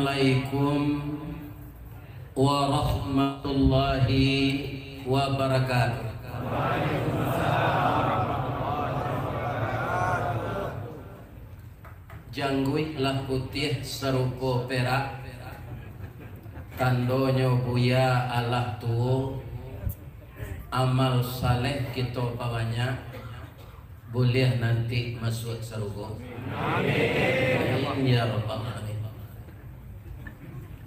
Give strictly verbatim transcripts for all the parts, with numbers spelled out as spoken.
Assalamualaikum warahmatullahi wabarakatuh. Jangguik lah putiah sarupo perak, tandonyo buya alah tuo, amal saleh kito pabanyak, buliah nanti masuak sarugo. Amin ya rabbal alamin.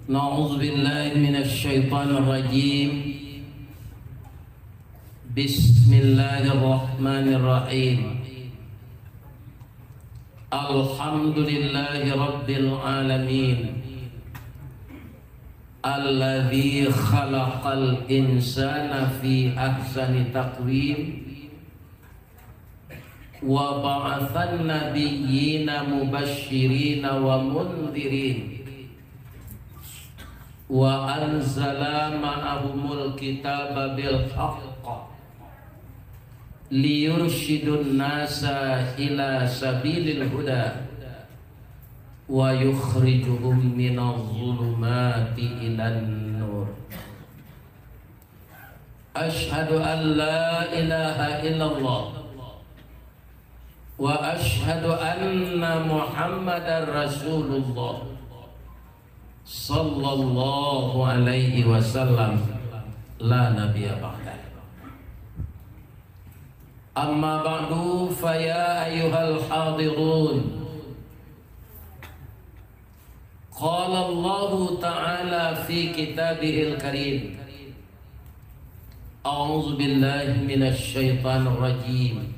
Na'udzubillahi minasyaitonirrajim. Bismillahirrahmanirrahim. Alhamdulillahi rabbil alamin. Alladzi khalaqal insana fi ahsani taqwim. Wa ba'atsan nabiyyina mubasysyirina wa mundzirin. Wa anzala ma'ahumul kitaba bil haqq. Liyursyidun nasa ila sabilil huda. Wa yukhrijuhum minaz zulumati ilan nur. Asyhadu an la ilaha illallah. Wa asyhadu anna Muhammadar Rasulullah. Sallallahu alaihi wasallam. La nabiyya ba'dah. Amma ba'du, fa ya ayyuhal hadirun. Qala Allahu ta'ala fi kitabihil karim. A'udzubillahi minasyaitonirrajim.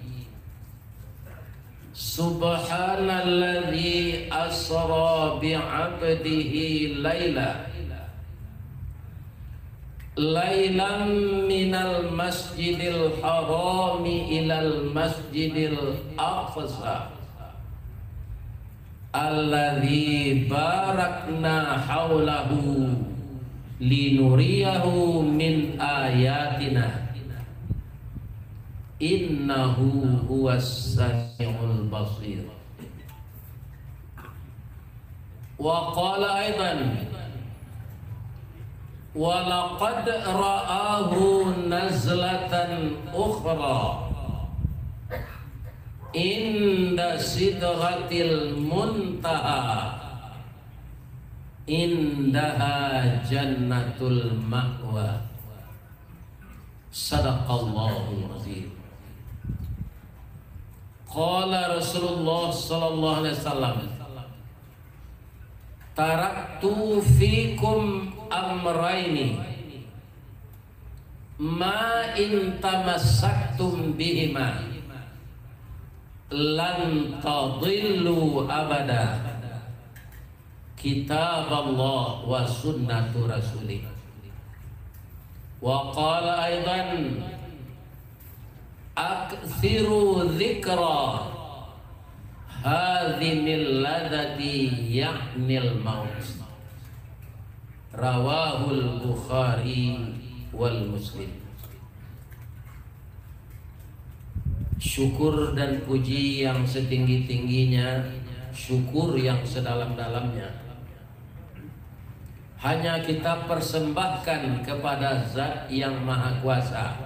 Subhanalladzi asra bi'abdihi laila. Lailan minal masjidil harami ilal masjidil aqsa. Alladzi barakna haulahu linuriyahu min ayatina. Innahu huwas samiul basir. Wa qala aidan, wa laqad ra'ahu nazlatan ukhra inda sidratil muntaha, indaha jannatul ma'wa. Sadaqallahul azim. Qala Rasulullah sallallahu alaihi wasallam, "Taraktu fikum amraini, ma in tamassaktum bihima, lan tadillu abada." Kitaballah wa sunnatu rasulih. Wa qala aidan, "Aktsiru dzikra hadzimil ladzati ya'nil maut." Rawahul Bukhari wal Muslim. Syukur dan puji yang setinggi-tingginya, syukur yang sedalam-dalamnya, hanya kita persembahkan kepada Zat yang Maha Kuasa,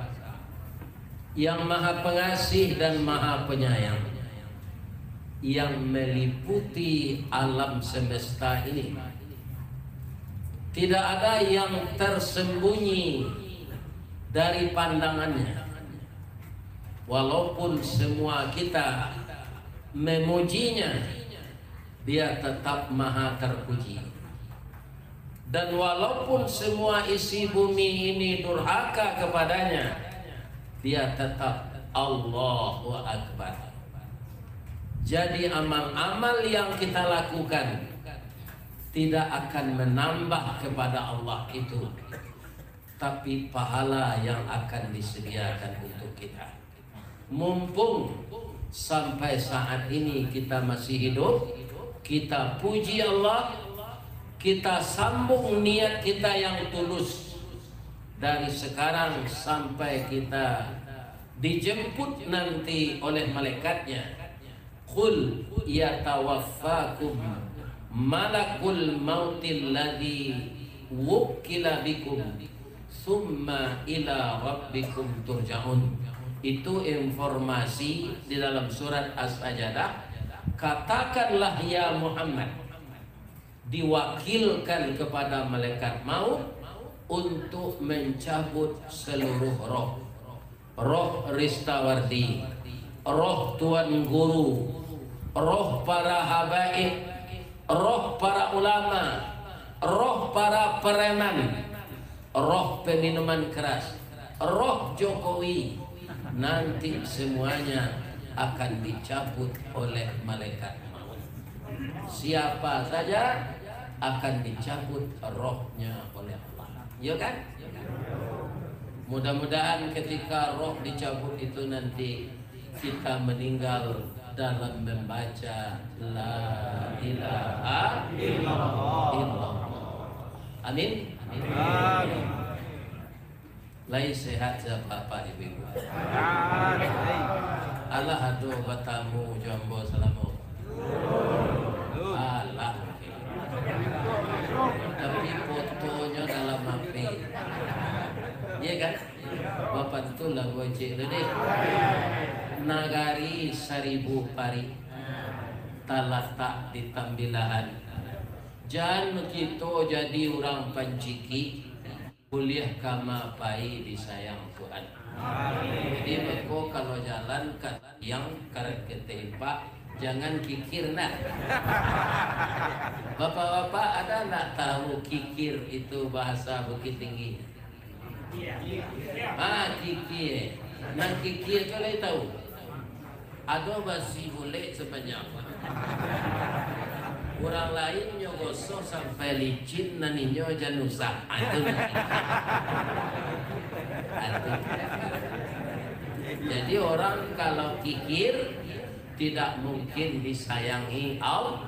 yang Maha Pengasih dan Maha Penyayang, yang meliputi alam semesta ini. Tidak ada yang tersembunyi dari pandangan-Nya. Walaupun semua kita memuji-Nya, Dia tetap Maha Terpuji. Dan walaupun semua isi bumi ini durhaka kepada-Nya, Dia tetap Allahu Akbar. Jadi, amal-amal yang kita lakukan tidak akan menambah kepada Allah itu, tapi pahala yang akan disediakan untuk kita. Mumpung sampai saat ini kita masih hidup, kita puji Allah, kita sambung niat kita yang tulus. Dari sekarang sampai kita dijemput nanti oleh malaikat-Nya, "Qul yatawaffakum Malakul mautil ladzi wukkila bikum, summa ila rabbikum turja'un. Itu informasi di dalam surat As-Sajadah. Katakanlah, ya Muhammad, diwakilkan kepada malaikat maut untuk mencabut seluruh roh. Roh Ristawardi, roh Tuan Guru, roh para habaib, roh para ulama, roh para preman, roh peminuman keras, roh Jokowi, nanti semuanya akan dicabut oleh malaikat maut. Siapa saja akan dicabut rohnya oleh Allah. Iya kan? Mudah-mudahan ketika roh dicabut itu nanti kita meninggal dalam membaca la ilaha illallah. Amin. Amin. Lai sehat sabapak ibu-ibu? Alah, aduh, batamu jo ambo salamo. Alah, oke. Tapi fotonyo dalam H P. Iya kan? Bapak tu lah gojek tu deh. Nagari Saribu Parik talatak di Tambilahan. Jan kito jadi urang pancikik, buliah kama pai disayang Tuhan. Jadi, beko kalau jalan ka yang karet ketempak, jangan kikir nah. Bapak-bapak, ada nak tahu kikir itu bahasa Bukit Tinggi? Ah, kikie. Nan kikie tu lai tahu? Ado basi bulek sapanjang. Urang lain nyo gosok sampai licin, nan inyo jan usah. Ah, itu nan kikie. Ah, itu. Jadi, orang kalau kikir, tidak mungkin disayangi Allah.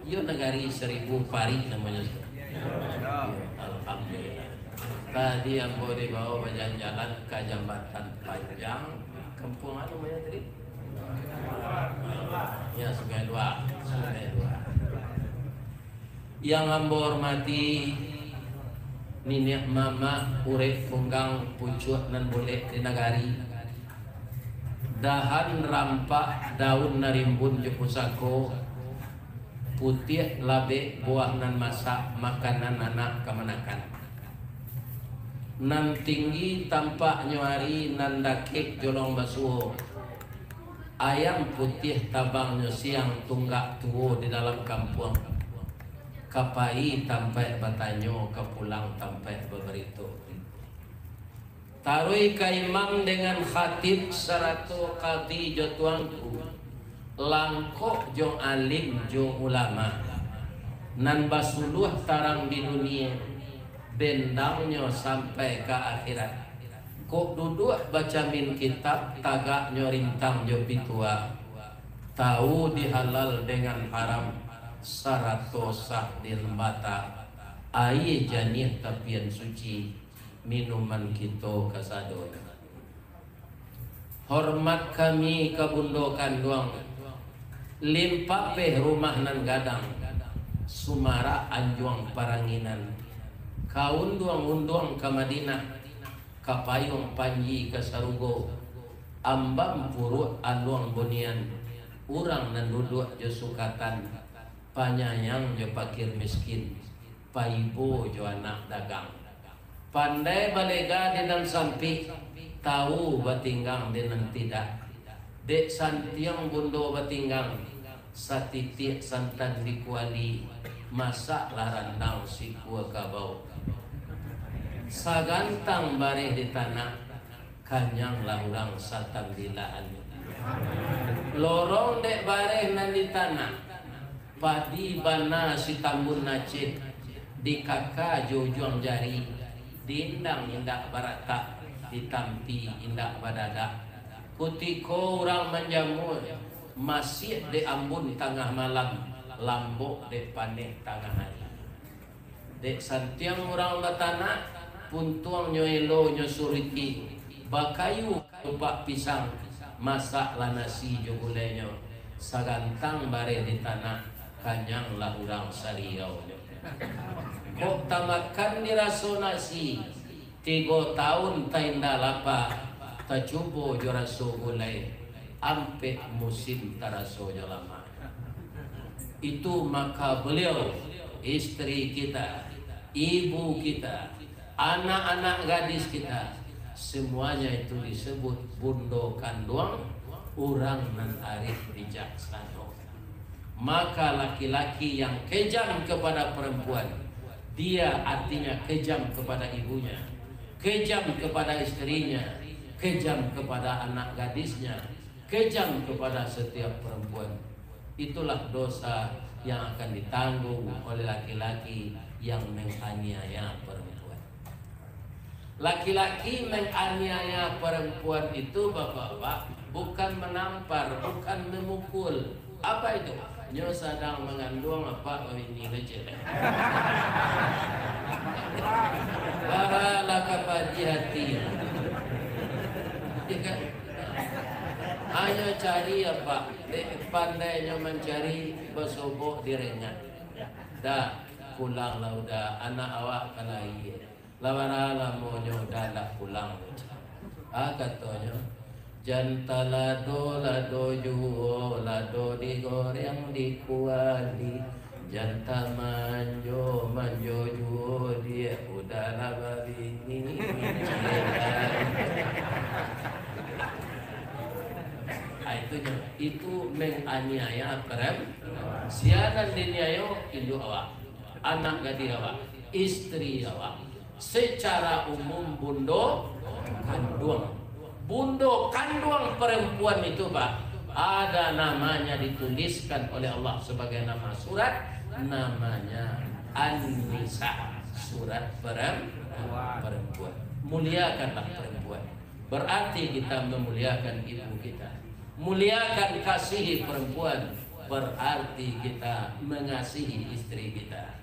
Iyo, nagari Saribu Parik namonyo tu. Alhamdulillah. Tadi ambo dibawa bajalan-jalan ka Jambatan Panjang, kampuang anu namonyo tadi? Ya, Sungai Luak. Sungai Luak. Yang ambo hormati, niniak mamak, urek tunggang, pucuak nan bulek di nagari, dahan rampak, daun nan rimbun jo pusako, putiak labek, buah nan masak, makanan anak kamanakan. Nan tinggi tampaknyo ari, nan dakek jolong basuo. Ayam putiah tabangnyo siang, tunggak tuo di dalam kampuang. Ka pai tampaik batanyo, ka pulang tampaik babarito. Taruih ka imam dengan khatib sarato kadi jo tuangku, langkok jo alim jo ulama, nan basuluah tarang di dunie, bendangnyo sampai ka akhirat. Kok duduak bacamin kitab, tagaknyo rintang jo pitua, tahu di halal dengan haram, sarato sah di rambata, aia janiah tapian suci, minuman kito kasadonyo. Hormat kami ka bundo kanduang, Limpapeh rumah nan gadang, sumarak anjuang paranginan, ka unduang-unduang ka Madinah, ka payuang panji ka sarugo, ambam puruak aluang bunian, urang nan duduak jo sukatan, panyayang jo pakir miskin, paibo jo anak dagang. Pandai balega di nan sampik, tahu batinggang di nan tidak. Dek santiang bundo batinggang, satitiak santan di kuali, masaklah randang sikua kabau. Sagantang bareh di tanak, kanyanglah urang satambilahan. Lorong dek bareh nan di tanak, padi bana sitambun Aceh, dikaka jo ujuang jari, diindang indak baratak, ditampi indak badadak. Kutiko urang manjamua, masiak dek ambun tangah malam, lambok dek paneh tangah ari. Dek santiang urang batanak, puntuangnyo elonyo suriti, bakayu tupak pisang, masaklah nasi jo gulenyo, sagantang bareh di tanak, Kanyanglah urang sariau. Kok tamakan diraso nasi, tigo taun tainda lapa, tacubo jo raso gulai, ampek musim taraso jo lamak. Itu maka beliau, istri kita, ibu kita, anak-anak gadis kita, semuanya itu disebut bundo kanduang urang nan arif bijaksano. Maka laki-laki yang kejam kepada perempuan, dia artinya kejam kepada ibunya, kejam kepada istrinya, kejam kepada anak gadisnya, kejam kepada setiap perempuan. Itulah dosa yang akan ditanggung oleh laki-laki yang menganiaya perempuan. Laki-laki menganiaya perempuan itu, bapak-bapak, bukan menampar, bukan memukul. Apa itu? Nyo sadang manganduang apak babini kecil. Baralah ka padi hati. Ya kan? Hanyo cari apak, dek pandai nyo mancari, basobok di rengat. Dah, pulanglah udah, anak awak ka lahia. Lah bara lamonyo udah ndak pulang. Ah, katonyo, "Jan talado, lado juo, lado digoreng di kuali. Jan tamanjo, manjo juo, diak udah lah babini." Ah, itu nyo, itu menganiaya perem-, sia nan diniayo, induak awak, anak gadih awak, istri awak. Secara umum bundo kanduang. Bundo kanduang perempuan itu, Pak, ada namanya dituliskan oleh Allah sebagai nama surat, namanya An-Nisa, surat perem-, perempuan. Muliakanlah perempuan. Berarti kita memuliakan ibu kita. Muliakan, kasihi perempuan, berarti kita mengasihi istri kita.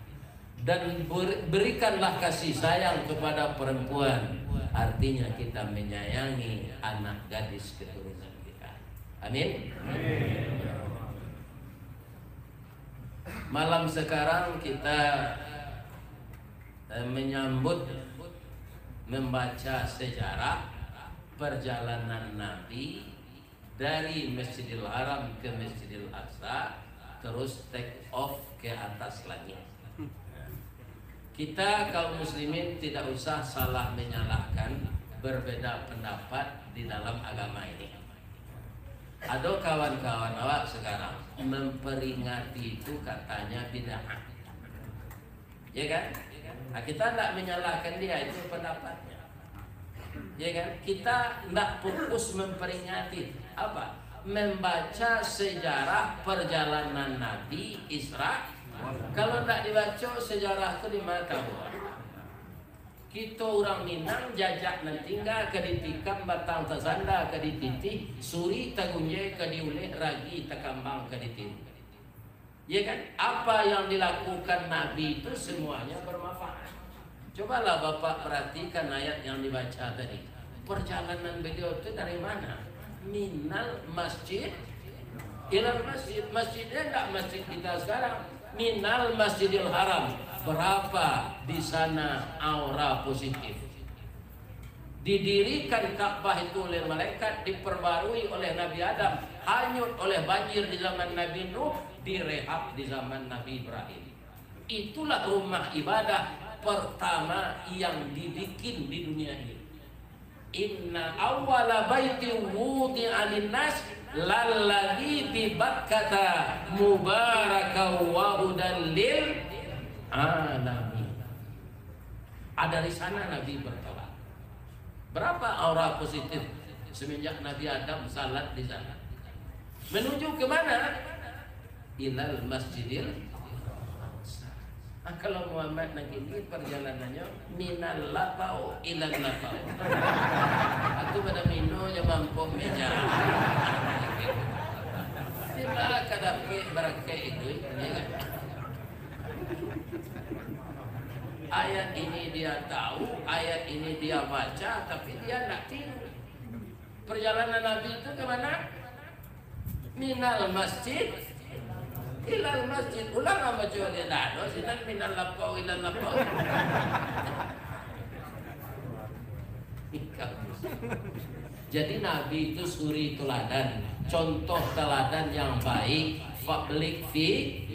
Dan ber-, berikanlah kasih sayang kepada perempuan, artinya kita menyayangi anak gadis keturunan kita. Amin. Malam sekarang kita, eh, menyambut, membaca sejarah perjalanan Nabi dari Masjidil Haram ke Masjidil Aqsa, terus take off ke atas langit. Kita kaum muslimin tidak usah salah menyalahkan, berbeda pendapat di dalam agama ini. Ado kawan-kawan awak sekarang memperingati itu katanya bid'ah. Ya kan? Nah, kita ndak menyalahkan dia, itu pendapatnya. Ya kan? Kita ndak fokus memperingati. Apa? Membaca sejarah perjalanan Nabi Isra. Kalau ndak dibaco sejarah tu, di mana tahu? Kito urang Minang, jajak nan tingga ka ditikam, batang tasanda ka dititih, suri tagunjai ka diulek, ragi takambang ka ditiru. Ya kan? Apa yang dilakukan Nabi itu semuanya bermanfaat. Cobalah Bapak perhatikan ayat yang dibaca tadi. Perjalanan beliau itu dari mana? Minal masjid ilal masjid. Masjidnya enggak masjid kita sekarang. Minal Masjidil Haram. Berapa di sana aura positif? Didirikan Ka'bah itu oleh malaikat, diperbarui oleh Nabi Adam, hanyut oleh banjir di zaman Nabi Nuh, direhab di zaman Nabi Ibrahim. Itulah rumah ibadah pertama yang dibikin di dunia ini. Inna awwala baitin wudi'a linnas lalladzi bi Bakkata mubarakan wa hudan lil alamin. Ah, dari sana Nabi bertolak. Berapa aura positif semenjak Nabi Adam salat di sana? Menuju ke mana? Ilal Masjidil Aqsa. Ah, kalau Muhammad nan kini perjalanannya minal lapau ilal lapau. Itu pada mino je mampu meja. Tidak kada pi barakai itu, ya kan? Ayat ini dia tahu, ayat ini dia baca, tapi dia ndak tiru. Perjalanan Nabi itu ke mana? Minal masjid. Ilal masjid, ulang baco, dia dah ado sinan minal lapau ilal lapau. Jadi Nabi itu suri teladan, contoh teladan yang baik, public fi-,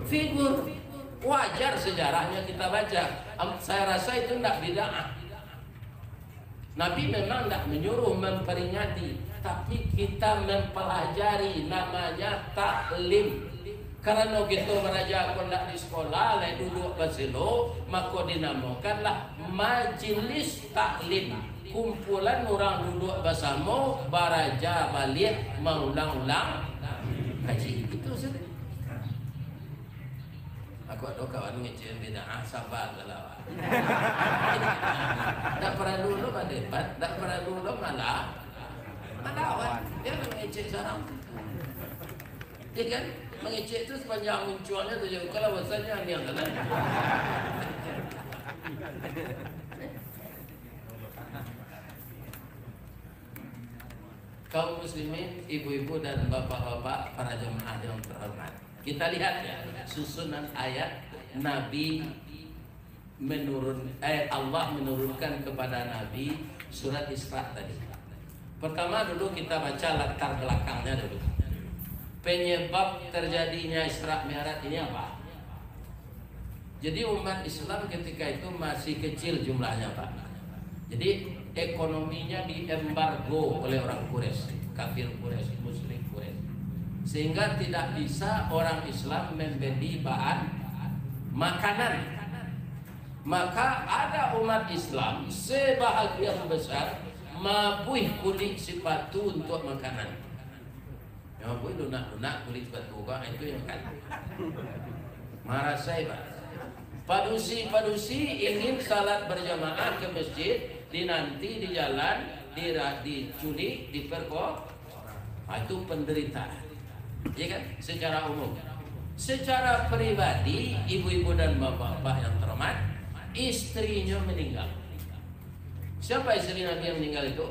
figure. Wajar sejarahnya kita baca. Am-, saya rasa itu ndak bid'ah. Nabi memang ndak menyuruh memperingati, tapi kita mempelajari, namanya taklim. Karano kito baraja ko ndak di sekolah, lai duduak baselo, mako dinamokanlah majelis taklim. Kumpulan urang duduak basamo, baraja baliak, maulang-ulang kaji. Itu sajo. Aku ado kawan ngecek bid'ah, ah, sabar lah, Pak. Ndak paralu lo badebat, ndak paralu lo malah madawan. Dia mangecek surang tu. Ya kan? Mangecek tu sapanjang muncuangnyo tu, kalau bosan jangan diangkat. Kaum muslimin, ibu-ibu dan bapak-bapak, para jemaah yang terhormat. Kita lihat ya, susunan ayat Nabi menurun, eh, Allah menurunkan kepada Nabi surat Isra tadi. Pertama dulu kita baca latar belakangnya dulu. Penyebab terjadinya Isra Mi'raj ini apa? Jadi umat Islam ketika itu masih kecil jumlahnya, Pak. Jadi ekonominya diembargo oleh orang Quraisy, kafir Quraisy, musyrik Quraisy. Sehingga tidak bisa orang Islam membeli bahan makanan. Maka ada umat Islam sebahagian besar mabuih kulik sipatu untuk makanan. Yang mabuih lunak-lunak kulik sipatu, itu yang makan. Marasai, Pak. Padusi-padusi ingin salat berjamaah ke masjid, dinanti di jalan, dira-, diculik, diperko-, ah, itu penderitaan. Ya kan? Secara umum. Secara pribadi, ibu-ibu dan bapak-bapak yang terhormat, istrinyo meninggal. Siapa istri Nabi yang meninggal itu?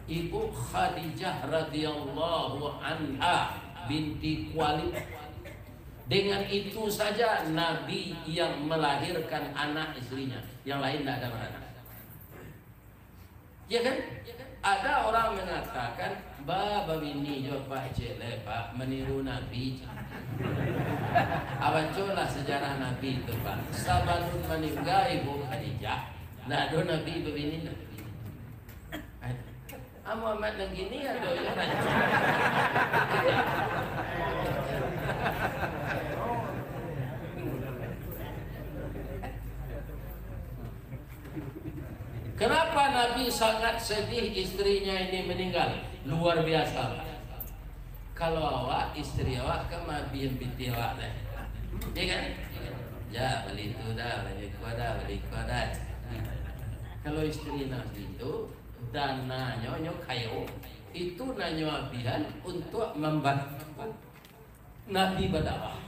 Ibu Khadijah radhiyallahu anha binti Khuwailid. Dengan itu saja Nabi yang melahirkan anak istrinya, yang lain tidak ada beranak. Ya kan? Ada orang mengatakan, "Ba, babini jo Pak Cele, Pak, meniru Nabi." Abacolah sejarah Nabi itu, Pak. Sabalun maningga Ibu Khadijah, ndak ado Nabi babini, Nabi. Ah, Muhammad nan kini ado yo. Kenapa Nabi sangat sedih istrinya ini meninggal? Luar biasa, Pak. Kalau awak, istri awak kan mabian pitih awak deh. Ya kan? Ya, bali tu dah, bali ko dah, bali ko dah. Kalau istri Nabi tu, dananyo, nyo kayo, itu nan nyo abihan untuak mambantu Nabi badakwah.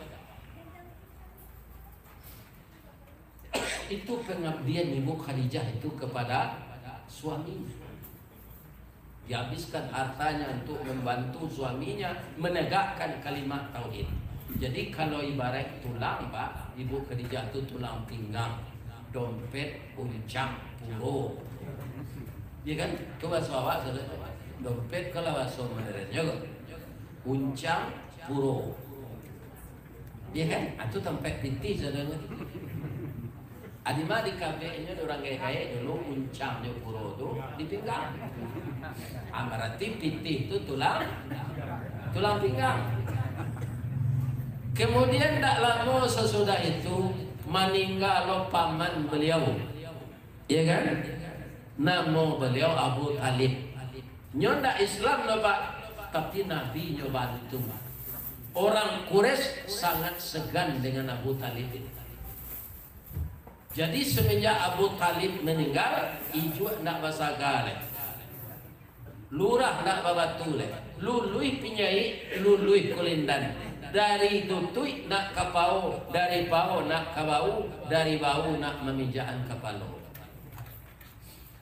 Itu pangabdian Ibu Khadijah itu kepada suaminya. Dihabiskan hartanya untuk membantu suaminya menegakkan kalimat tauhid. Jadi, kalau ibarat tulang, Pak, Ibu Khadijah tu tulang pinggang, dompet, uncang, puro. Ya kan? Itu bahaso awak, saudara. Dompet kalau bahaso modernnya, uncang, puro. Iya kan? Ah, tu tampek pitih sadonyo. Adi mah dikabeknyo dek urang gaek-gaek dulu, uncang jo puro tu di pinggang. Ah, berarti pitih tu tulang, tulang pinggang. Kemudian, ndak lamo sasudah itu, maningga lo paman beliau. Iya kan? Namo beliau Abu Thalib. Nyo ndak Islam doh, Pak, tapi Nabi nyo bantu. Orang Quraisy sangat segan dengan Abu Thalib ini. Jadi, semenjak Abu Thalib meninggal, ijuak ndak basaga lai. Lurah ndak babatu lai. Luluih pinyaik, luluih kulindan. Dari tutuik nak ka pao, dari pao nak ka bau, dari bau nak maminjakan kapalo.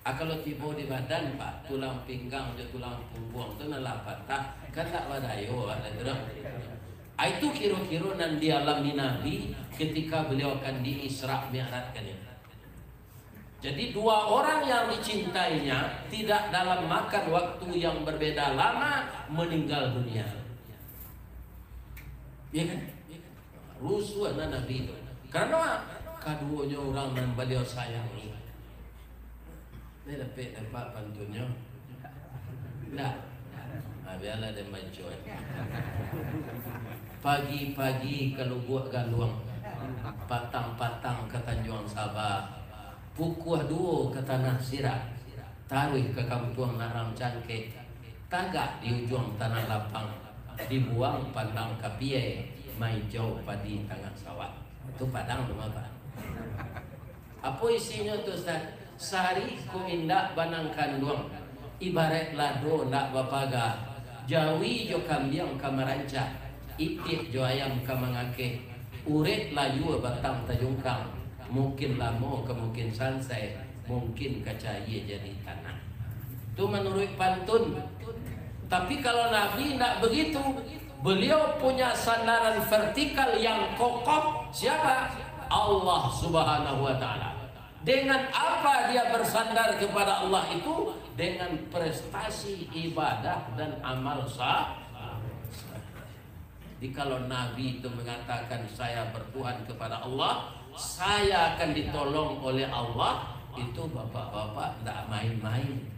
Ah, kalau tibo di badan, Pak, tulang pinggang jo tulang pungguang tu nan lah patah, kan ndak badayo awak lai tu doh. Ah, itu kiro-kiro nan dialami Nabi ketika beliau akan di-Isra Mi'rajkan itu. Jadi, dua orang yang dicintainya tidak dalam makan waktu yang berbeda lama meninggal dunia. Ya kan? Rusuah lah Nabi tu. Karena kaduonyo urang nan baliau sayangi. Ni dapek dapat pantunnyo? Ndak. Ah, biarlah dia mancua. Pagi-pagi ka Lubuak Galuang, patang-patang ka Tanjuang Saba, pukua duo ka Tanah Sirak, taruih ka Kampuang Narang Cangkek, tagak di ujuang Tanah Lapang, dibuang pandang ka Piai, maijau padi tangah sawah. Itu Padang tu mah, Pak. Apo isinyo tu, Ustaz? Sari ko indak banang kanduang, ibaraik lado ndak bapaga, jawi jo kambiang ka marancak, itiak jo ayam ka mangakeh, urek layua batang tajungkang, mungkin lamo ka mungkin sansai, mungkin ka cayia jadi tanah. Tu manuruik pantun. Tapi kalau Nabi ndak begitu. Beliau punya sandaran vertikal yang kokoh. Siapa? Allah Subhanahu wa Ta'ala. Dengan apa dia bersandar kepada Allah itu? Dengan prestasi ibadah dan amal sa-, jadi, kalau Nabi itu mengatakan, "Saya bertuhan kepada Allah, saya akan ditolong oleh Allah," itu, bapak-bapak, ndak main-main.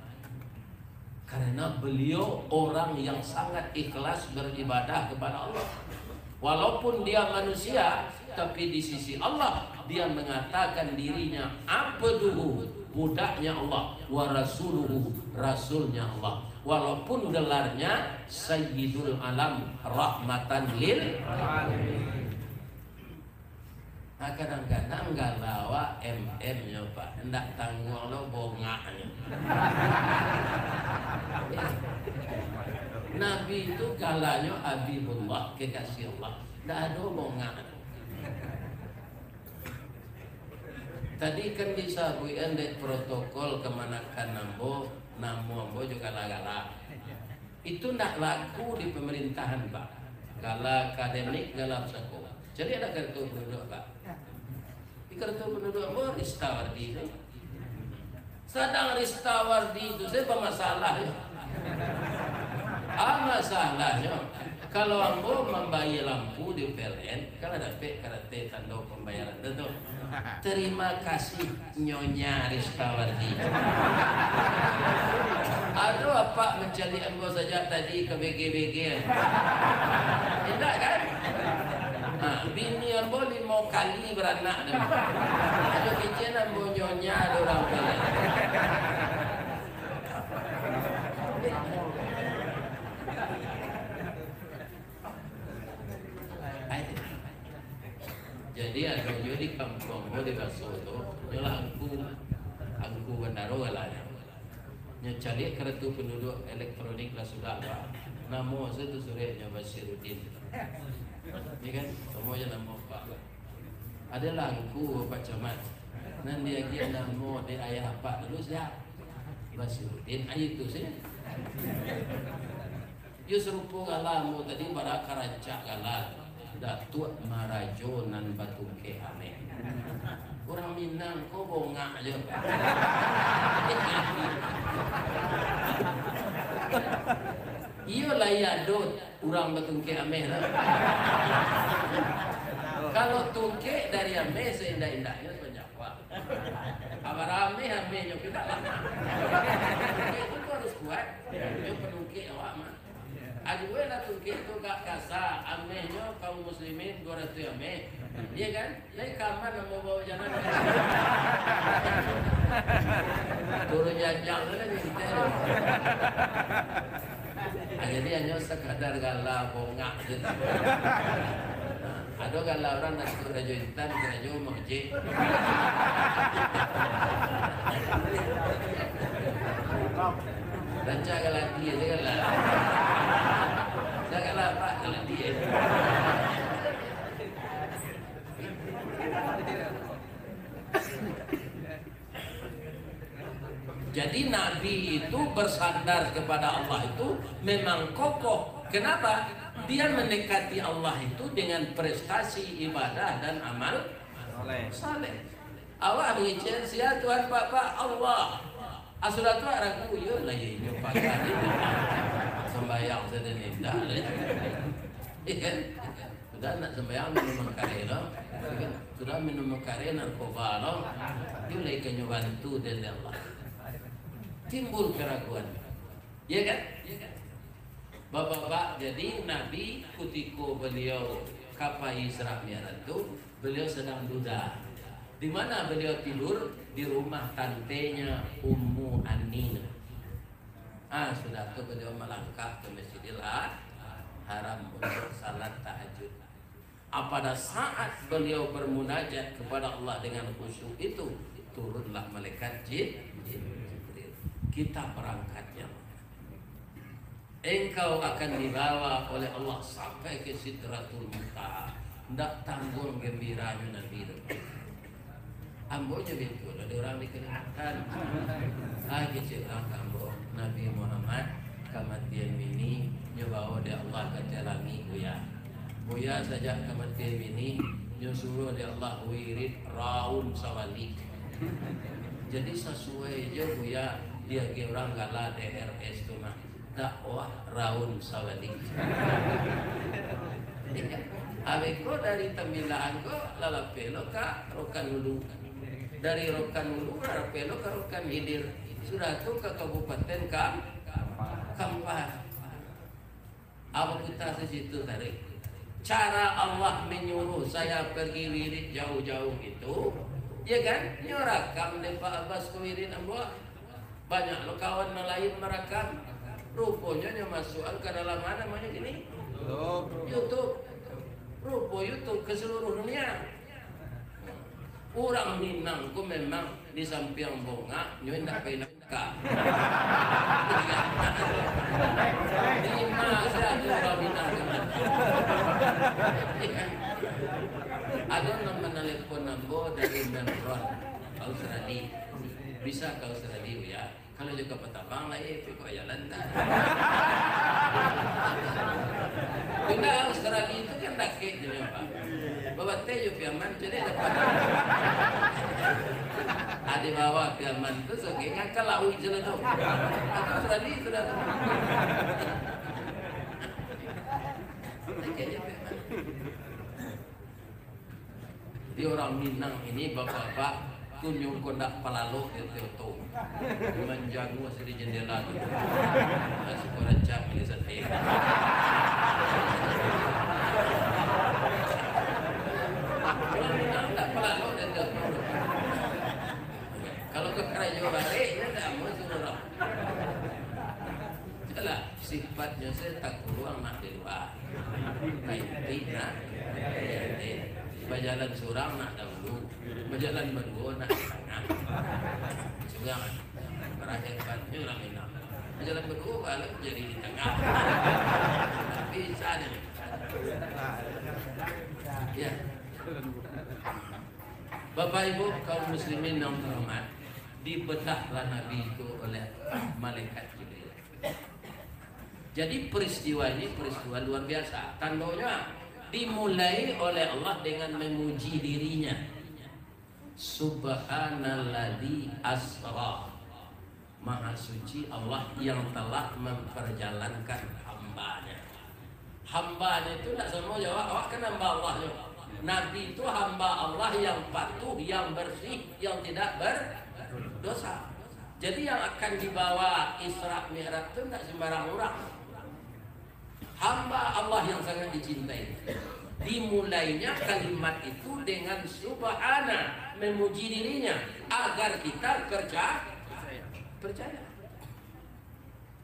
Karena beliau orang yang sangat ikhlas beribadah kepada Allah. Walaupun dia manusia, tapi di sisi Allah, dia mengatakan dirinya abduhu, budaknya Allah, wa rasuluhu, rasulnya Allah. Walaupun gelarnya Sayyidul Alam, rahmatan lil alamin. Nah, kadang-kadang gala awak M M nyo, Pak. Ndak tangguang lo bongaknyo. Nabi itu galanyo Habibullah, kekasih Allah. Ndak ado bongak. Tadi kan disabuikan dek protokol kamanakan ambo, namo ambo jo gala-gala. Itu ndak laku di pemerintahan, Pak. Gala akademik, gala pusako. Jadi ado kartu penduduk, Pak. Di kartu penduduk ambo Ristawardi tu. Sadang Ristawardi tu, saya bermasalah ya. Ah, masalahnya, kalau ambo mambayar lampu di P L N, kalau dapek karate tando pembayaran tu, tu. Terima kasih, Nyonya Ristawardi. Aduh, apak mancaliak ambo sajak tadi ka B G-B G. Indak, kan? Ha, bini ambo limo kali baranak tu. Aduh, kecek ambo nyonya, aduh, urang tu. Jadi, ado juo di kampuang ko di Baso tu, nyo lah angku, angku bandaro galanyo. Nyo caliak kartu penduduk elektronik lah sudah, Pak. Namo sajo tu surek nyo Basiruddin. Ni kan, samo jo namo Pak. Ado lah angku Pak Camat. Nan diagiah namo dek ayah apak dulu sia? Basiruddin, ayo tu sajo. Yo sarupo gala ambo tadi, bara ka rancak gala, Datuak Marajo nan batungkek ameh. Urang Minang ko bongak jo. Iyo lah, iyo ado urang batungkek ameh lah. Kalau tungkek dari ameh, saindak-indaknyo sabanyak. Wah. Abar ameh, amehnyo kito lah. Itu tu harus kuat. Nyo panungkek awak mah. Aduh lah tungkek tu gak kasa, amehnyo kaum muslimin duo ratuih ameh. Iya kan? Lai kaman ambo bawa jalan. Turun janjang tu lah cerita tu. Ah, jadi hanyo sakadar gala bongak je. Nah, ado gala urang nak ikut karajo intan, karajo mangecek. Rancak gala dia je gala. Dah gala apak gala dia. Jadi Nabi itu bersandar kepada Allah itu memang kokoh. Kenapa? Dia mendekati Allah itu dengan prestasi ibadah dan amal Saleh. Saleh. Awak mangecek, "Sia Tuhan Bapak?" "Allah." "Ah, sudah tu ragu?" "Iyo lah, iyo, inyo pakai sambayang sajo ni, indak lah." Iya kan? Sudah nak sambayang minum mangkareh lo. Iya kan? Sudah minum mangkareh, narkoba lo. Iyo lah ikanyo bantu dari Allah. Timbul keraguan. Iya kan? Iya kan? Bapak-bapak, jadi Nabi kutiko baliau ka pai Isra Mi'raj tu, baliau sadang duda. Di mana baliau tidur? Di rumah tantenya Ummu Ani. Ah, sudah tu baliau malangkah ka Masjidil Ha-, Haram untuk salat tahajud. Ah, pada saat beliau bermunajat kepada Allah dengan khusyuk itu, turunlah malaikat Jib-, Jibril. Kita perangkatnya. Engkau akan dibawa oleh Allah sampai ke Sidratul Muntaha. Ndak tangguang gambiranyo Nabi tu. Ambo nyo beko lah, ado urang di Kalimantan. Ah, kecek urang ka ambo, Nabi Muhammad kamatian bini, nyo bawa dek Allah ka ateh langik, Buya. Buya sajak kamatian bini, nyo suruah dek Allah wirid raun sawali. Jadi sasuai jo Buya diagiah urang gala D R S tu mah. Dakwah raun sawali. Abih ko dari Tambilaan ko lalapeh lo ka Rokan Ulu. Dari Rokan Ulu lalapeh lo ka Rokan Hilir. Sudah tu ka Kabupaten Kam-, Kampar. Apo kuta sasitu tadi? Cara Allah menyuruh saya pergi wirid jauh-jauh itu, ya kan? Nyo rakam dek Pak Abbas ko wirid ambo. Banyak lo kawan nan lain marakam. Ruponyo nyo masuakan ka dalam, ma namonyo kini? YouTube. YouTube. Rupo YouTube ka saluruah dunia. Urang Minang ko memang di sampiang bongak, nyo indak pai nangkak. Di ma sajo urang Minang ko. Ado nan manalepon ambo dari Melbourne, Australia. Bisa ka Australia, ya? Kalau jo kapal tabang lai, eh, pai ka jalan dah. Pindah Australia tu kan dakek je, Pak. Babatai jo Piaman, jadi dapat. Ado bawa Piaman tu, so, ka lauik je lah tu. Atau Australia sudah tu. Dakek je Piaman. Di urang Minang ini, bapak-bapak, kunyung ko ndak palalok di oto. Manjanguah di jendela tu. Nasi ko rancak bali sate. Urang Minang ndak palalok di oto. Kalau ka karajo barek, inyo ndak amuah suruah urang. Itulah sifatnyo, se takuruang nak di lua. Ka inti nak di ateh. Bajalan surang nak dahulu. Bajalan baduo nak di tangah. Surang. Barakhir banyu urang Minang. Bajalan baduo, balah jadi di tangah. Bisa ni. Ya. Bapak Ibu kaum muslimin yang terhormat, dibedahlah Nabi itu oleh malaikat Jibril. Jadi peristiwa ini peristiwa luar biasa. Tandonyo dimulai oleh Allah dengan memuji dirinya. Subhanalladzi asra. Maha suci Allah yang telah memperjalankan hamba-Nya. Hamba-Nya itu ndak samo jo awak, awak kan hamba Allah tu. Nabi itu hamba Allah yang patuh, yang bersih, yang tidak berdosa. Jadi yang akan dibawa Isra Mi'raj tu ndak sembarang urang. Hamba Allah yang sangat dicintai. Dimulainya kalimat itu dengan subhana, memuji dirinya, agar kita percaya. Percaya.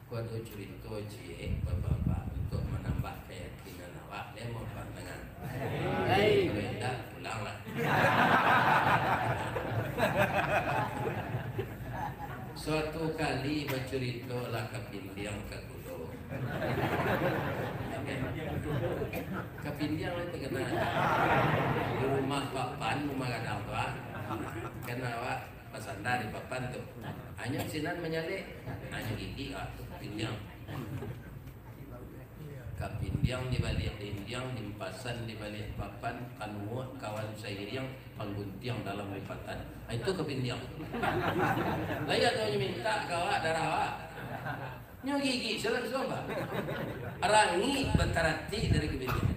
Ko ado curito ciek, bapak-bapak, untuk menambah keyakinan awak, deh, mau dengar. Kalau indak, pulanglah. Suatu kali bacuritolah kapindiang ka Kapindiang lah terkenal. Di rumah papan, rumah gadang tu, ah. Kan awak basanda di papan tu. Hanyo sinan manyalek, hanyo gigi, ah, tu kapindiang. Kapindiang. Yang di baliak dindiang, limpasan di baliak papan, kanuak kawan sairiang, pangguntiang dalam lipatan. Ah, itu kapindiang. Lai ado nyo mintak ka awak darah awak. Nyo gigik, salah suah, Pak. Rangik bataratik dari kapindiang.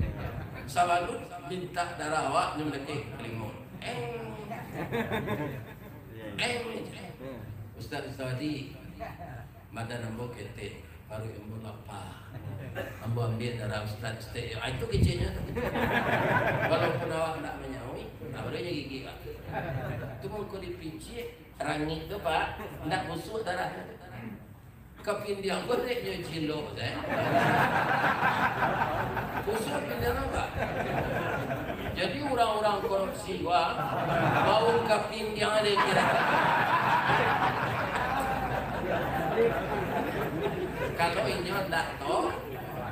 Sabalut mintak darah awak, nyo mandakek ka talingo. Eng. Eng. Ustaz, Ustaz Wadi. Badan ambo ketek, paruik ambo lapa. Ambo ambiak darah ustaz saketek. Ah, itu keceknyo tu. Walaupun awak ndak manyaui, nah, baru nyo gigik, Pak. Tu mangko dipicik, rangik tu, Pak, ndak busuak darahnyo. Kapindiang ko dek nyo cilok, eh. Busuak pindiang apo? Jadi urang-urang korupsi, wah, bau kapindiang dek kira. Kalau inyo ndak to,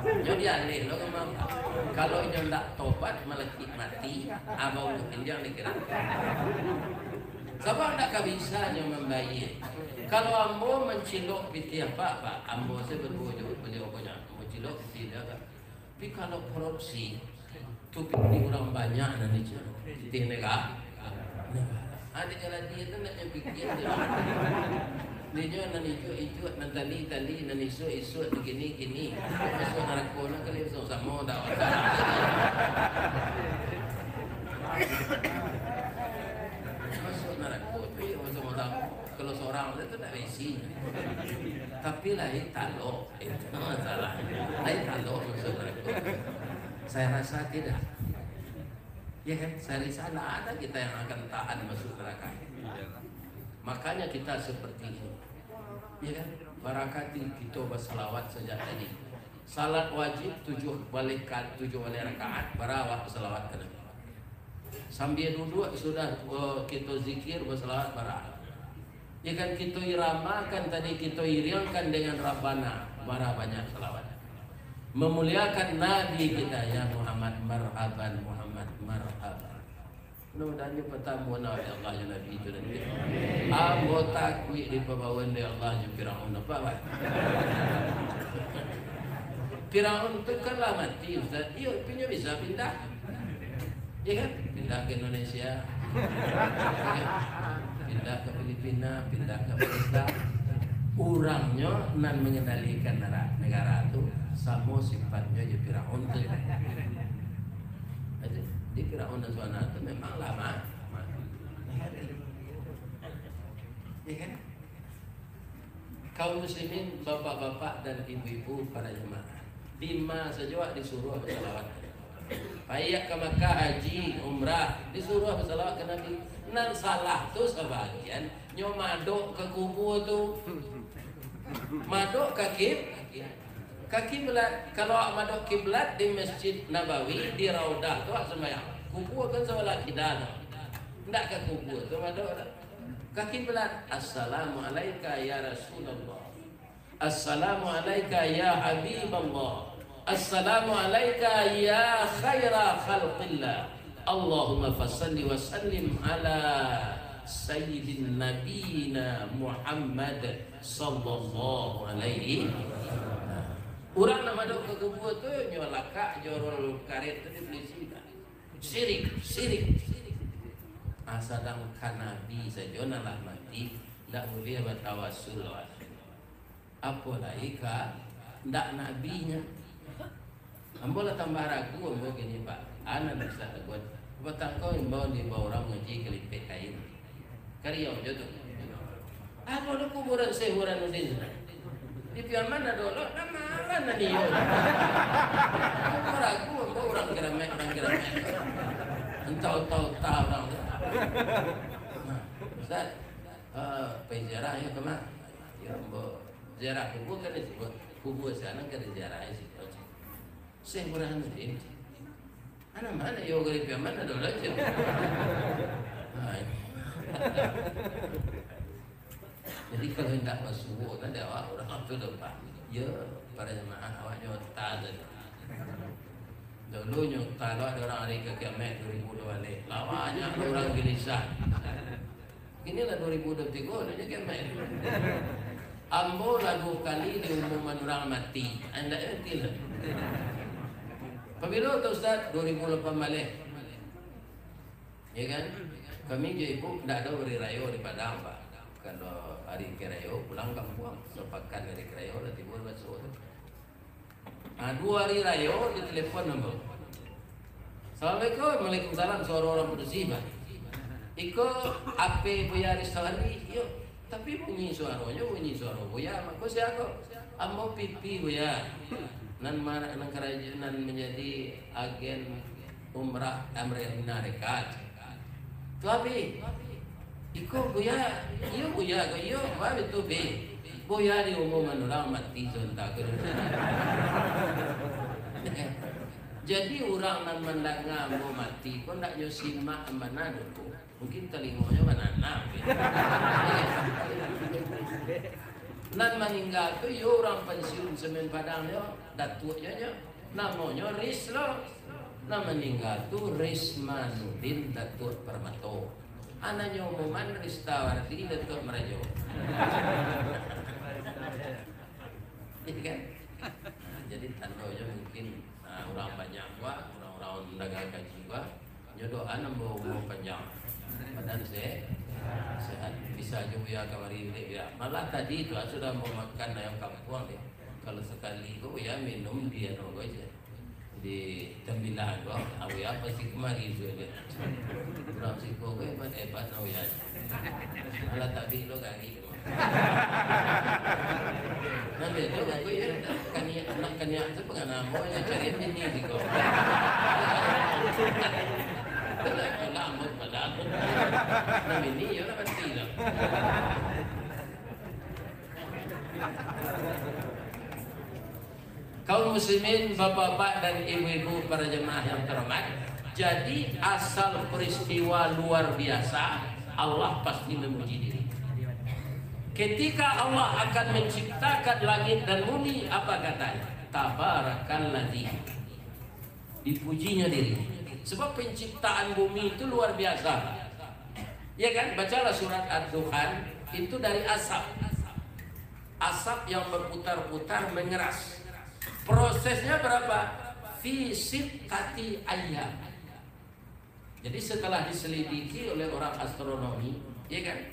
nyo dialih lo ka mama. Kalau inyo ndak tobat, malakik mati, abau kapindiang dek kira. Sabab ndak ka bisa nyo mambayia. Kalau ambo mancilok pitih apak, Pak, ambo se baduo jo baliau ko nyo. Ambo cilok pitih dia, Pak. Tapi kalau korupsi, tu pitih urang banyak nan dicilok. Pitih nega-, negara. Adik jaladi tu nak nyo pikia tu. Dia nyo nan ijuk-ijuk, nan tali-tali, nan isuak-isuak, nan kini-kini. Masuak narako nan kali samo-samo dak. Masuak narako tu, iyo, samo-samo. Kalau sorang tu, tu ndak bisi. Tapi lain talok. Itu masalah. Lain talok masuak narako. Saya rasa tidak. Ya kan? Saya rasa tidak ada kita yang akan tahan masuk neraka. Makanya kita seperti ini. Ya kan? Barakati kita bersalawat sejak tadi. Salat wajib tujuh baleh ka-, tujuh baleh rakaat, bara awak basalawat ka Nabi. Sambia duduak sudah, eh, kito zikir, basalawat bara. Ya kan, kito iramakan tadi, kito iriangkan dengan Rabbana, bara banyak salawat. Memuliakan Nabi kita, "Ya Muhammad, marhaban, Muhammad, marhaban." Mudah-mudahan nyo patamuan awak dek Allah jo Nabi tu nanti. Ambo takuik dipabawan dek Allah jo Firaun, apo, Pak? Firaun tu kan lah mati, Ustaz. Iyo, tapi nyo bisa pindah. Iya kan? Pindah ka Indonesia. Pindah ka Filipina, pindah ka Amerika. Urangnyo nan mangendalikan nara-, negara tu samo sifatnyo jo Firaun tu. Jadi, di Firaun dan Suana tu memang lama. Iya kan? Kaum muslimin, bapak-bapak dan ibu-ibu, para jemaah, di ma sajo awak disuruah basalawat. Paiak ka Makkah haji, umrah, disuruah basalawat ka Nabi. Nan salah tu sabagian, nyo madok ka kubua tu. Madok ka kib-, ka kiblat. Kalau awak madok kiblat di Masjid Nabawi, di Raudah tu awak sumbayang. Kubua kan sabalah kida tu. Ndak ka kubua tu madok tu. Ka kiblat. "Assalamu alaika ya Rasulullah. Assalamu alaika ya Habiballah. Assalamu alaika ya khaira khalqillah. Allahumma fasalli wa sallim ala sayyidin nabiyina Muhammad sallallahu alaihi." Urang nak madok ka kubua tu, nyo lakak jo roll karet tu di polisi. Sirik, sirik. Ah, sadangkan Nabi sajo nan lah mati, ndak buliah batawasul. Apo lai ka ndak Nabinyo. Ambo lah tambah ragu, ambo kini, Pak. Anan bisa lakuan. Patang ko imbau, dibawa urang mangaji ka Lipek Kain. Ka Riau jo tu. Ado lo kuburan Syekh Burhanuddin tu. Di Piaman ado lo, namo nan iyo. Maragu ambo urang Keramat, urang Keramat. Entah utah-utah urang tu. Nah, Ustaz, eh, pai ziarah yo ka ma? Yo, ambo ziarah kubua kan di situ. Kubua sinan kan diziarahi situ. Syekh Burhanuddin. Anak mano yo, dari Piaman ado lah, Cik. Nah, ini. Jadi, kalau indak basuo tadi awak, urang tu dah paham. Ya, para jamaah, awak nyo ta tadi. Dulu nyo ta lo ado urang ari ka Keramat duo ribu duo baleh. Lah banyak urang gelisah. Kini lah duo ribu duo tigo, dah jadi main. Ambo lah duo kali diumuman urang mati. Andak mati lah. Pabilo tu, Ustaz? Dua ribu lapan baleh. Ya kan? Kami jo ibu ndak ado hari rayo di Padang, Pak. Kalau hari karayo pulang kampuang, sapakan hari karayo lah tibo basuo tu. Ah, duo hari rayo ditelepon ambo. "Assalamualaikum." "Waalaikumsalam." Suaro urang padusi, Pak. "Iko H P Buya Risto Ardi?" "Iyo." "Tapi bunyi suaronyo bunyi suaro Buya. Mako sia ko?" "Ambo Pipi, Buya. Nan ma-, nan karajo, nan manjadi agen umrah Amerika Sarekat." "Tu Abi?" "Iko Buya." "Iyo Buya ko, iyo." "Wah, itu Bi. Buya diumuman urang mati sontak ko." Jadi, urang nan mandanga ambo mati ko ndak nyo simak bana dulu. Mungkin talingonyo bananam. Nan maningga tu iyo urang pensiun Semen Padang nyo, datuak nyo, nyo. Namonyo Ris lo. Nan maningga tu Rismanudin Datuak Permato. Anaknyo Umuman Ristawardi Datuak Marajo. Iya kan? Nah, jadi tandonyo mungkin, nah, urang banyak juo, urang-urang mandanga kaji juo, nyo doa nambah umua panjang, badan se-, sehat. Bisa juo Buya kamari, Dek, Buya. Malah tadi tu, ah, sudah mau makan ayam kampuang, Dek. Kalau sakali ko, Buya minum di anu ko aja. Di Tembilang ko, Buya pasti kamari tu, Dek. Urang siko ko hebat-hebat, Buya. Malah tadi lo kari. Nah, beda bagus ya. Kaniak, anak kaniak tu panganamo yang cari bini siko. Itulah, itulah ambun pada aku. Nah, bini, ya lah, pasti lah. Kaum muslimin, bapak-bapak dan ibu-ibu, para jemaah yang terhormat, jadi asal peristiwa luar biasa, Allah pasti memuji diri. Ketika Allah akan menciptakan langit dan bumi, apa katanya? Tabarakalladzi. Dipujinya diri. Sebab penciptaan bumi itu luar biasa. Ya kan? Bacalah surat Ad-Dukhan, itu dari asap. Asap yang berputar-putar mengeras. Prosesnya berapa? Fi sittati ayyam. Jadi, setelah diselidiki oleh orang astronomi, ya kan?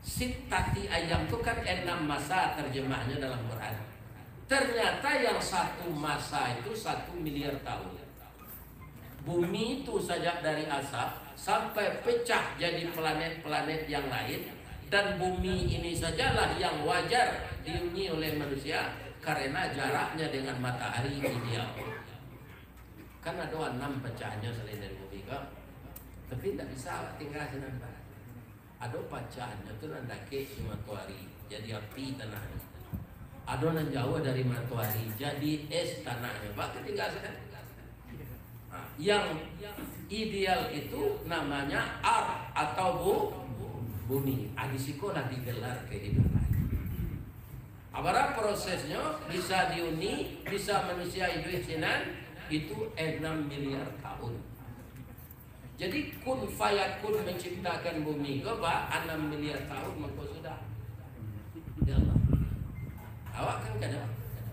Sittati ayyam tu kan enam masa terjemahnya dalam Quran. Ternyata yang satu masa itu satu miliar tahun. Bumi itu sajak dari asap sampai pecah jadi planet-planet yang lain, dan bumi ini sajalah yang wajar dihuni oleh manusia karena jaraknya dengan matahari ideal. Kan ado anam pacahannyo salain dari bumi ko. Tapi ndak bisa awak tingga sinan, Pak. Ado pacahannyo tu nan dakek di matoari, jadi api tanah. Ado nan jauah dari matoari, jadi es tanah. Pak, tingga sinan. Nah, yang ideal itu namanya ar atau bu-, bumi. Ah, di siko lah digelar kehidupan. Abarah prosesnyo, bisa dihuni, bisa manusia iduik sinan, itu enam miliar tahun. Jadi, kun fayakun manciptakan bumi ko, ba anam miliar tahun mangko sudah. Ya Allah. Awak kan kada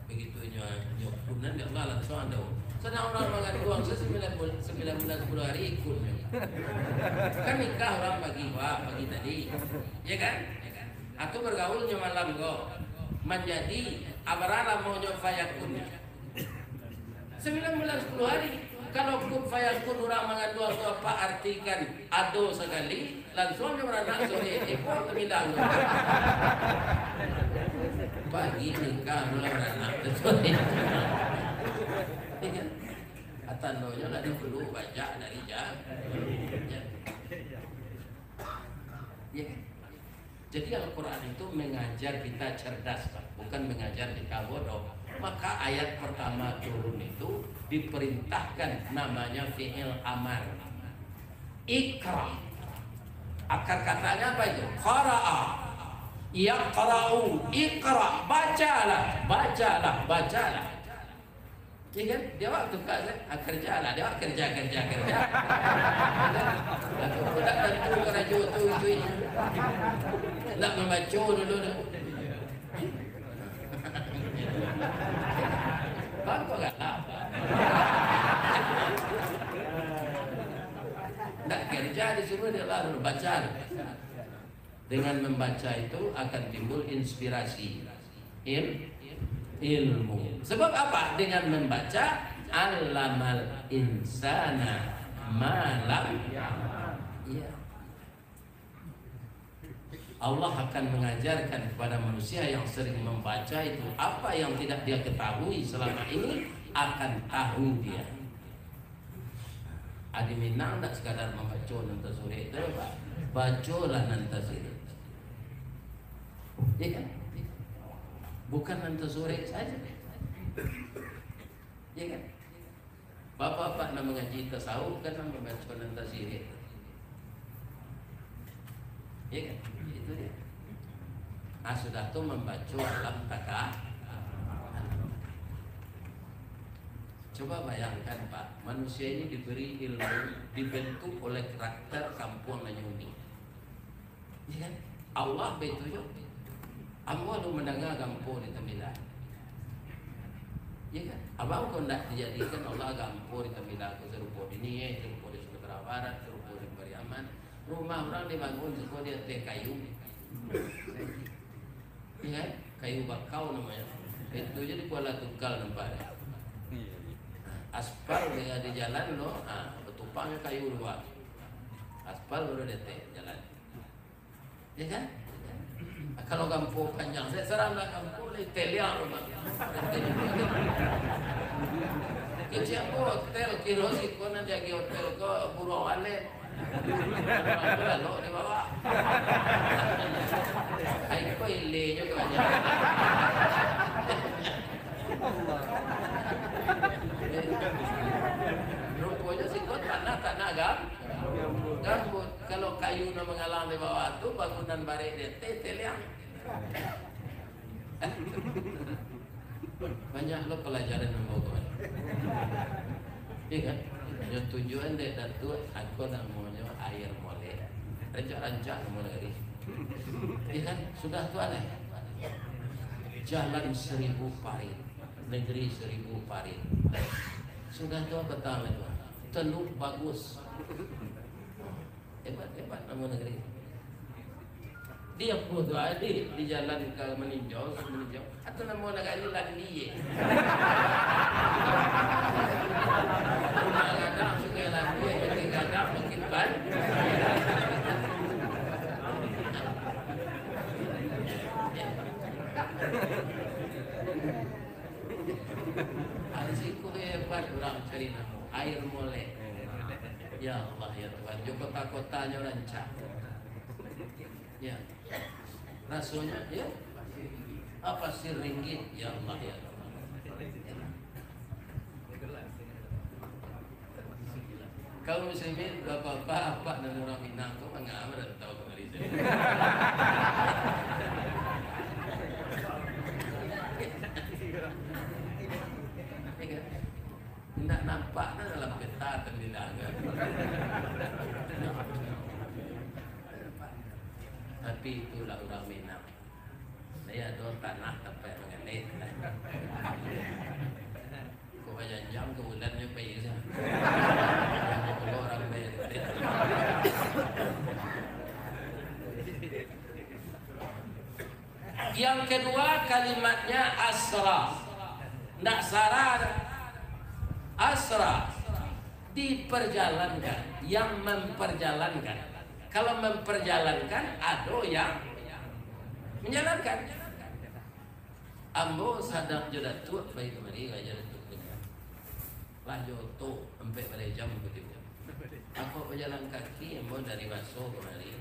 begitu nyo, nyo kun nan, ya Allah, langsuang ado. Sadang urang manganduang se sambilan bul-, sambilan bulan sapuluah hari kun. Kan nikah urang pagi, wah, pagi tadi. Ya kan? Atau bergaulnyo malam ko, manjadi abarah lamonyo fayakunnyo? Sambilan bulan sapuluah hari. Kalau kun fayakun urang manganduang tu, apa artikan ado sakali, langsuang nyo baranak, sore iko tambilang. Pagi nikah, malam baranak, sore. Iya kan? Tandonyo lah dahulu bajak dari ja-, ja-, iya kan? Jadi, Al-Quran itu mengajar kita cerdas, Pak, bukan mengajar kita bodoh. Maka ayat pertama turun itu diperintahkan namanya fi'il amar. Iqra. Akar katanya apa itu? Qara'a. Yaqra'u. Iqra. Bacalah. Bacalah. Bacalah. Iya kan? Di awak tu, Pak, kan? Ah, kerja lah. Di awak kerja, kerja, kerja. Aku pun nak bantu karajo tu, tu, ini. Nak mambaco dulu tu. Bang, kau galak, Pak. Disuruh dia lah baca. Dengan membaca itu akan timbul inspirasi. Il-, ilmu. Sebab apa? Dengan membaca, "Allamal insana ma lam ya'lam." Iya. Allah akan mengajarkan kepada manusia yang sering membaca itu, apa yang tidak dia ketahui selama ini, akan tahu dia. Adi Minang ndak sekadar mambaco nan tasurek tu, Pak. Bacolah nan tasirek. Ya kan? Bukan nan tasurek saja. Ya kan? Bapak-bapak nan mangaji tasawuf kan nan mambaco nan tasirek. Ya kan? Itu dia. Ah, sudah tu mambaco alam taka. Coba bayangkan, Pak, manusia ini diberi ilmu, dibentuk oleh karakter kampuang nan unik. Ya kan? Allah baitu jo. Ambo alun mandanga gampo di Tambilang. Ya kan? Abang ko ndak dijadikan Allah gampo di Tambilang ko sarupo di Nieh, sarupo di Sumatera Barat, sarupo di Pariaman. Rumah urang dibangun siko di ateh kayu. Ya kan? Kayu bakau namonyo. Itu je di Kuala Tungkal nampaknyo. Aspal di, di jalan lo, ha, batumpang kayu dua. Aspal baru di ateh jalan. Ya kan? Kalau gampo panjang, saya serang lah gampo, lai teliang rumah. Kecil ko hotel, kiro siko nan jagi hotel ko buruang walet. Lalu di bawah. Ai ko ilinyo tu aja. Ruponyo siko tanah, tanah gam-, gambut. Kalau kayu nan mangalang di bawah tu, bangunan barek di ateh, teliang. Banyak lo pelajaran nan bawa kemari. Iya kan? Nyo tunjuan dek Datuak, ako namonyo Air Molek. Rancak-rancak namo nagari. Iya kan? Sudah tu aneh. Jalan Seribu Parit, Negeri Seribu Parit. Sudah tu apa tahu itu? Teluk Bagus. Hebat, hebat namo nagari. Di apo tu, ah, di, di jalan ka Maninjau, Maninjau. Atau namo nagari Landia. Rumah gadang, Sungai Landia, makin gadang, makin ban-, Ari siko hebat urang cari namo, Air Molek. Ya Allah, ya Tuhan, jo kota-kotanyo rancak. Ya. Rasonyo, ya. Apa Pasir Ringgit, ya Allah, ya Tuhan. Kaum muslimin, bapak-bapak, apak nan urang Minang tu manga marantau kamari. Indak nampak nah dalam peta Tambilang kan. Tapi itulah urang Minang. Lai ado tanah tampek manggaleh. Kok bajanjang ka bulan nyo pai ka sinan. Kok urang bayar. Yang kedua kalimatnya asra. Ndak sara. Asra. Diperjalankan. Yang memperjalankan. Kalau memperjalankan, ado yang menjalankan. Ambo sadang jo Datuak pai kamari, rajo Datuak Pinang. Lah jo oto, ampek baleh jam batibo. Ako bajalan kaki, ambo dari Baso kamari.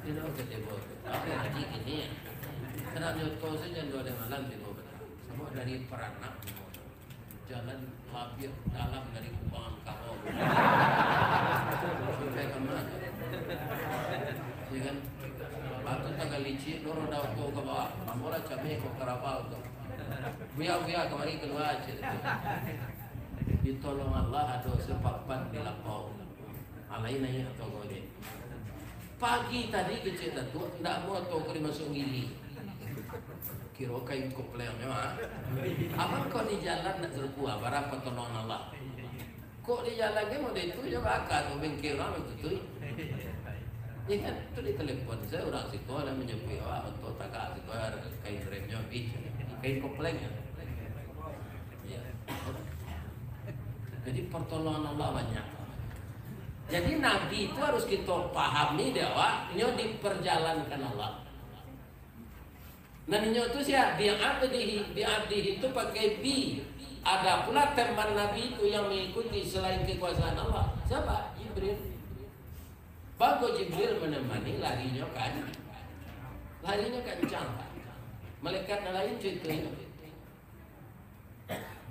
Tino katibo tu. Apo lagi kini? Sadang jo oto sajo, jam duo baleh malam tibo. Samo dari Paranak. Jalan labiah dalam dari Kubangan Karo. Sampai ka ma? Ya kan? Batu tangga licik, dorong daun tu ka bawah. Ambo lah cameh ko karabau tu. Buya-buya kamari kalua cek tu. Ditolong Allah ado sapapan di lapau. Alai naiak atau gojek. Pagi tadi kecek Datuak, ndak mau atau ka dimasuak gigi. Kiro kain koplengnyo, ah. Abang kau di jalan nak terkuah, barapa tolongan Allah? Kok di jalan kan model itu, jo baka tu bengkel urang tu tu. Ya kan? Tu di telepon saya, urang siko lah manjapuik awak, oto tagak siko, kain remnyo habis. Kain kopleng ya. Ya. Jadi pertolongan Allah banyak. Jadi Nabi itu harus kita pahami dek awak, nyo diperjalankan Allah. Nah, inyo tu sia? Bi'abdihi, bi'abdihi tu pakai bi. Ada pula teman Nabi itu yang mengikuti selain kekuasaan Allah. Siapa? Jibril. Bagus Jibril menemani, larinyo kan? Larinyo kancang. Malaikat nan lain ceritonyo.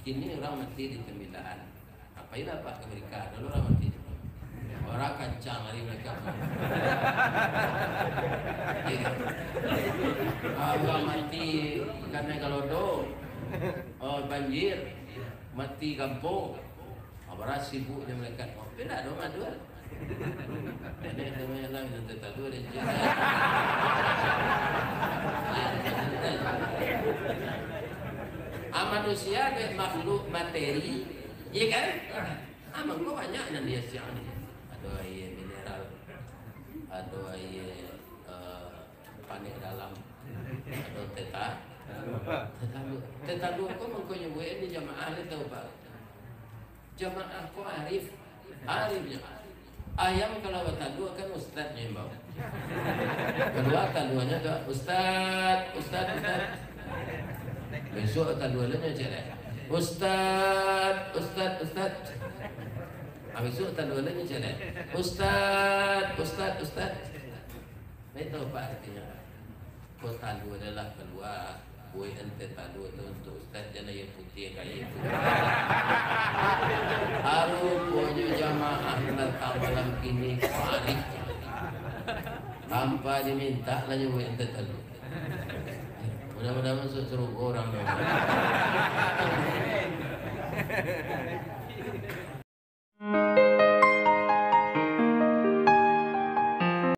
Kini urang mati di Tembidaan. Apo iyo dapat ka Amerika? Dulu urang mati. Urang kancang lari malaikat. Iyo kan? Ah, urang mati kanai kalodo. Oh, banjir. Mati kampuang. Apo lah sibuknyo malaikat. Tapi ndak ado madual. Nenek namanya lah minta talu ada je. Ah, manusia dek makhluk materi, iya kan? Ah, mangko banyak nan dia siang ni. Ado aia mineral, ado aia, eh, panek dalam, ado teta, tetalu. Tetalu ko mangko nyubuik di jamaah ni tau, Pak. Jamaah ko arif. Arif je. Ayam kalau batalua kan ustadnyo imbau. Kalua taluanyo tu, "Ustad, ustad, ustad." Besok taluanyo cek lai, "Ustad, ustad, ustad." Ah, besok taluanyo cek lai, "Ustad, ustad, ustad." Baik tahu apa artinya? Ko talua adalah kalua, buek ente talua tu untuk ustaz, jan aia putiah ka aia putiah. Aruponyo jamaah datang malam kini ko arif. Tanpa diminta lah nyo buek ente talua. Mudah-mudahan masuk surga urang tu.